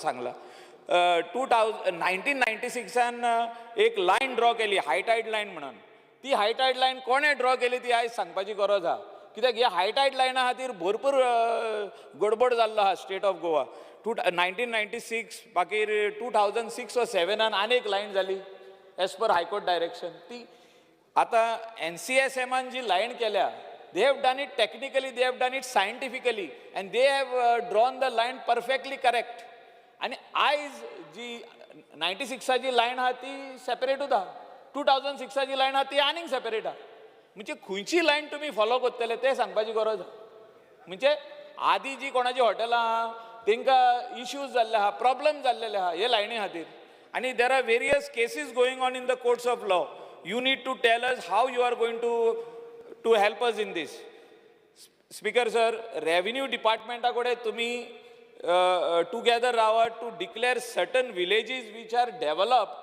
सांगला. Two थावज 1996an एक line draw केली, हाय टायड लायन म्हणून. ती हाय टायड लायन कोणें ड्रॉ केली ती आयज सांगपाची गरज आहा, कित्याक ह्या हाय टायड लायना खातीर भरपूर गडबड जाल्लो आहा. State of Goa two 1996, मागीर 2006 वा 7an आनी एक लायन जाली एज पर हायकोर्ट डायरेक्शन. ती आतां एनसीएसएमान जी लायन केल्या, they have done it technically, they have done it scientifically and they have drawn the line perfectly correct. आनी आयज जी 96ाची लायन आहा ती सेपरेटूच आहा, 2006ाची लायन आहा ती आनीक सेपरेट आहा. म्हणजे खंयची लायन तुमी फॉलो करतले तें सांगपाची गरज आहा. म्हणजे आदी जी कोणाची हॉटेलां आहा तेंकां इश्यूज जाल्ले आहा, प्रॉब्लम जाल्लेले आहा हे लायनी खातीर. आनी there are various cases going on in the courts of law. You need to tell us how you are going to help us in this. Speaker sir, revenue डिपार्टमेंटा कडेन तुमी टुगेदर रावात to declare certain villages which are developed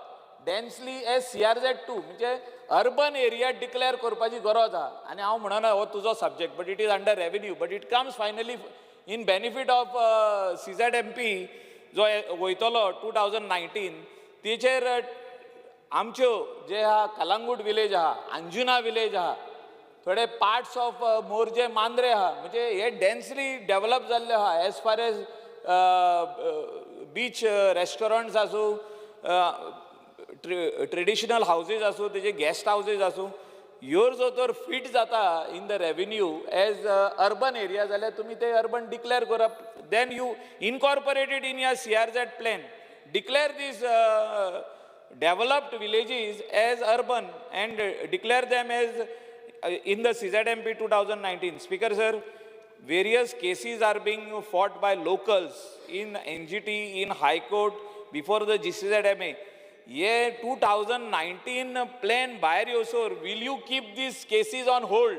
densely as CRZ 2, म्हणजे urban area declare करपाची गरज आहा. आनी हांव म्हणना हो तुजो subject, but it is under revenue, but it comes finally in benefit of CZMP जो वयतलो 2019. तेचेर आमच्यो जे आहा, कलांगूट विलेज आहा, अंजुना विलेज आहा, थोडे पार्ट्स ऑफ मोरजे, मांद्रे आहा, म्हणजे हे डेन्सली डेव्हलप जाल्ले आहा as far as beach restaurants आसूं, ट्रेडिशनल हावजीस आसूं, तेजे गेस्ट हावजीस आसूं, ह्यो जो तर फिट जाता in the revenue as urban area जाल्यार तुमी ते अर्बन डिक्लेअर करप. Then you incorporated in your CRZ plan, declare these developed villages as urban and declare them as in the CZMP 2019. Speaker sir, various cases are being fought by locals in NGT, in High Court, before the GCZMA. ये 2019 plan भायर येवसर, will you keep these cases on hold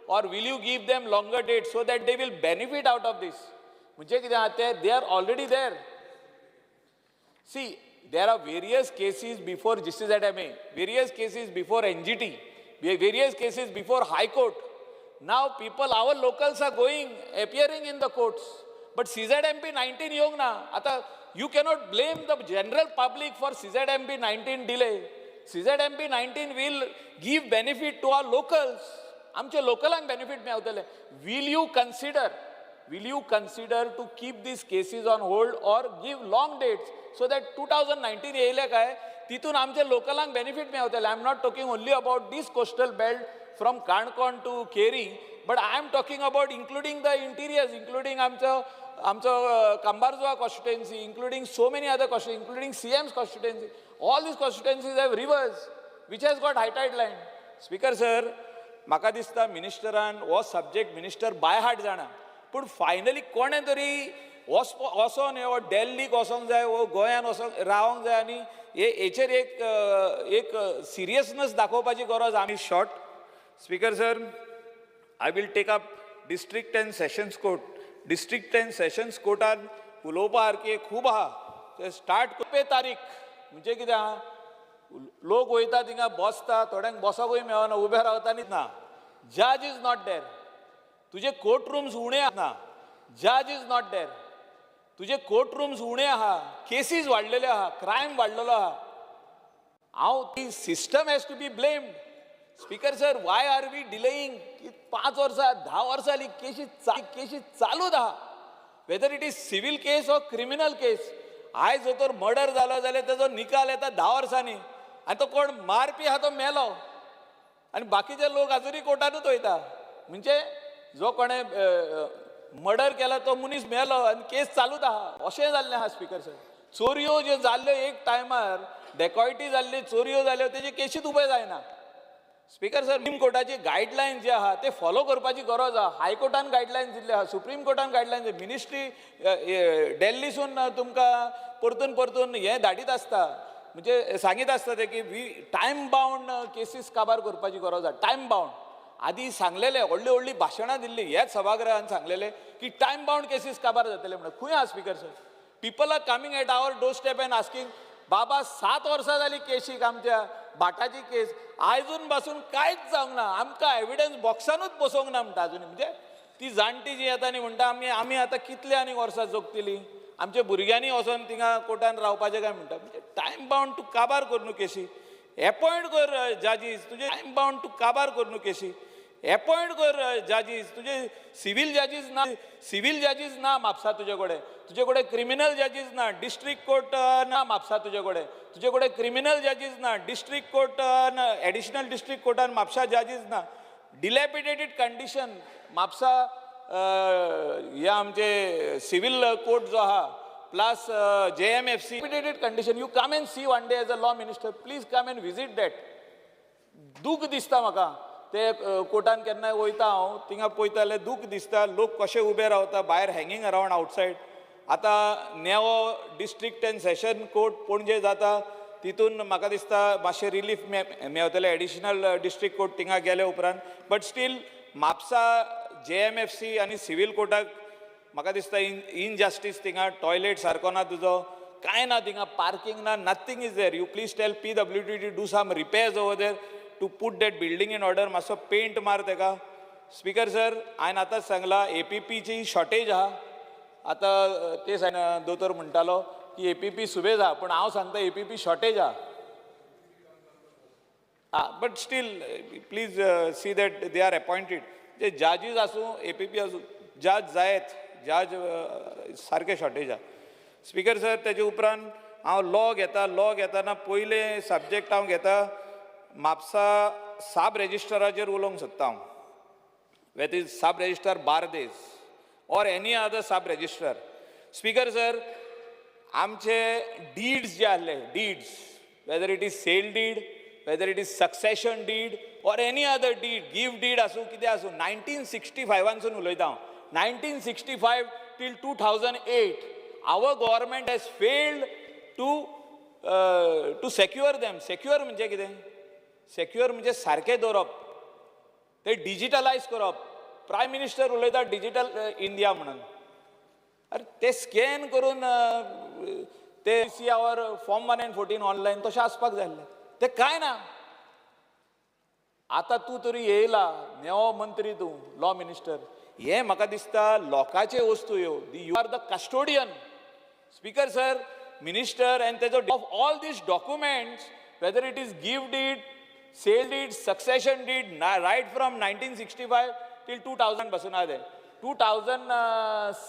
or will you give them longer date so that they will benefit out of this? म्हणजे कितें आहा ते, they are already there. See, there are various cases before GCZMA, various cases before NGT, various cases before High Court. Now people, our locals are going, appearing in the courts. But CZMP 19 येवंक ना. आतां you cannot blame the general public for CZMP 19 delay. CZMP 19 will give benefit to our locals. आमचे लोकलांक benefit मेवतले. Will you consider to keep these cases on hold or give long dates so that 2019 येयले काय तितून आमचे लोकलांक benefit मेवतले? I am not talking only about this coastal belt from Canacona to Keri, but I am talking about including the interiors, including आमचो Cumbarjua constituency, including so many other constituency, including CM's constituency. All these constituencies have rivers which has got high tide line. Speaker sir, म्हाका दिसता मिनिस्टरान हो subject minister by heart जाणा, पूण finally कोणें तरी वचोन हो दिल्लीक वचोंक जाय, वो गोंयान वचोंक रावोंक जाय आनी हे हेचेर एक सिरियसनस दाखोवपाची गरज. आमी short, Speaker sir, I will take up district and sessions court. District and sessions कोर्टान उलोवपा सारकें खूब आहा. ते स्टार्ट पे तारीख म्हणजे कितें आहा, लोक वयता थिंगा बसता, थोड्यांक बसोकूय मेळना, उबे रावता न्ही ना. Judge is not there. तुजे कोर्ट रूम्स उणे ना. Judge is not there. तुजे कोर्ट रूम्स उणे आहा, केसीस वाडलेले आहा, क्रायम वाडलेलो आहा. हांव ती system has to be blamed. Speaker sir, why are we delaying? 5 वर्सां, 10 वर्सां जाली, केशी चालूच आहा, whether it is civil case or criminal case. आयज जर तर मर्डर जालो जाल्यार तेजो निकाल येता 10 वर्सांनी आनी तो कोण मारपी आहा तो मेलो आनी बाकीचे लोक आजुनूय कोर्टानूच वयता. म्हणजे जो कोणें मर्डर केला तो मनीस मेलो आनी केस चालूच आहा, अशें जाल्लें आहा. स्पीकर सर, चोरयो ज्यो जाल्ल्यो, एक टायमार डेकॉयटी जाल्ली, चोरयो जाल्यो, तेजी केशीच उबे जायना. स्पीकर सर, सुप्रीम कोर्टाची गायडलायन जे आहा ते फॉलो करपाची गरज आहा. हायकोर्टान गायडलायन्स दिल्ले आहा, सुप्रीम कोर्टान गायडलायन्स, मिनिस्ट्री दिल्लीसून तुमकां परतून परतून हें धाडीत आसता, म्हणजे सांगीत आसता ते की we time bound cases काबार करपाची गरज आहा. टायम बाउंड आदी सांगलेले, व्हडली व्हडली भाशणां दिल्ली ह्याच सभागृहान, सांगलेले की टायम बाउंड केसीस काबार जातले म्हणून. खंय आहा, Speaker sir? People are coming at our door step and asking, बाबा, 7 वर्सां जाली केशीक, आमच्या भाटाची केस आयजून पासून कांयच जावंक ना, आमकां एविडन्स बॉक्सानूच बसोवंक ना म्हणटा अजून. म्हणजे ती जाणटी जी येता न्ही, म्हणटा आमी आतां कितले आनी वर्सां जगतली? आमच्या भुरग्यांनी वचोन थिंगा कोर्टान रावपाचें काय म्हणटा. म्हणजे टायम बाउंड तूं काबार कर न्हू केसी, एपॉयंट कर जजीस तुजे. टायम बाउंड तूं काबार कर न्हू केसी, एपॉयंट कर जजीस तुजे. सिवील जजीस ना, सिवील जजीस ना म्हापसा तुजे कडेन. तुजे कडेन क्रिमिनल जजीस ना, डिस्ट्रिक्ट कोर्ट ना म्हापसा तुजे कडेन. तुजे कडेन क्रिमिनल जजीस ना, डिस्ट्रिक्ट कोर्ट ना, एडिशनल डिस्ट्रिक्ट कोर्टान म्हापसा जजीस ना. डिलॅपिडेटेड कंडिशन म्हापसा हे आमचे सिवील कोर्ट जो आहा, plus JMFC, dilapidated condition. You come and see one day as a law minister, please come and visit that. दूख दिसता म्हाका ते कोर्टान केन्नाय वयता हांव थिंगा, पळयता जाल्यार दूख दिसता, लोक कशे उबे रावता भायर, हँगींग अरावंड आउटसायड. आतां नेवो डिस्ट्रिक्ट एंड सेशन कोर्ट पणजे जाता, तितून म्हाका दिसता मातशें रिलीफ मेवतलें एडिशनल डिस्ट्रिक्ट कोर्ट थिंगा गेले उपरांत. बट स्टील म्हापसा जेएमएफसी आनी सिवील कोर्टाक म्हाका दिसता इनजस्टीस. थिंगा टॉयलेट सारको ना तुजो, कांय ना थिंगा, पार्किंग ना, nothing is there. You please tell PWD to do some repairs over there, to put that building in order. मातसो पेंट मार तेका. स्पीकर सर, हांवें आतांच सांगलां, एपीपीची शॉर्टेज आहा. आतां ते सायन दोतोर म्हणटालो की एपीपी सुबेज आहा, पूण हांव सांगता एपीपी शॉर्टेज आहा. But still, please see that they are appointed. जे जजीस आसूं, एपीपी आसूं, जज जायत, जज सारके शॉर्टेज आहा. स्पीकर सर, तेजे उपरांत हांव लॉ घेता. लॉ घेताना पयलें सब्जेक्ट हांव घेता, म्हापसा सब रेजिस्ट्राराचेर उलोवंक सोदता हांव, whether is sub registrar Bardez or any other sub registrar. Speaker sir, आमचे डीड्स जे आहले, deeds, whether it is sale deed, whether it is succession deed or any other deed, gift deed आसूं, कितें आसूं, 1965 सावन उलयता हांव, 1965 till 2008 our government has failed to secure them. Secure म्हणजे कितें? सेक्युअर म्हणजे सारकें दवरप, ते डिजिटलायज करप. प्रायम मिनिस्टर उलयता डिजिटल इंडिया म्हणून. अरे, ते स्कॅन करून ते see our form 1 and 14 online, तशें आसपाक जाय आसलें. ते कांय ना. आतां तूं तरी येयला, नेवो मंत्री तूं, लॉ मिनिस्टर. हें म्हाका दिसता लोकांचे वस्तू ह्यो. You are the custodian, Speaker sir, minister, and तेजो of all these documents, whether it is gift deed, sale deed, succession deed, right from 1965 till 2000 पासून आहा. ते 2000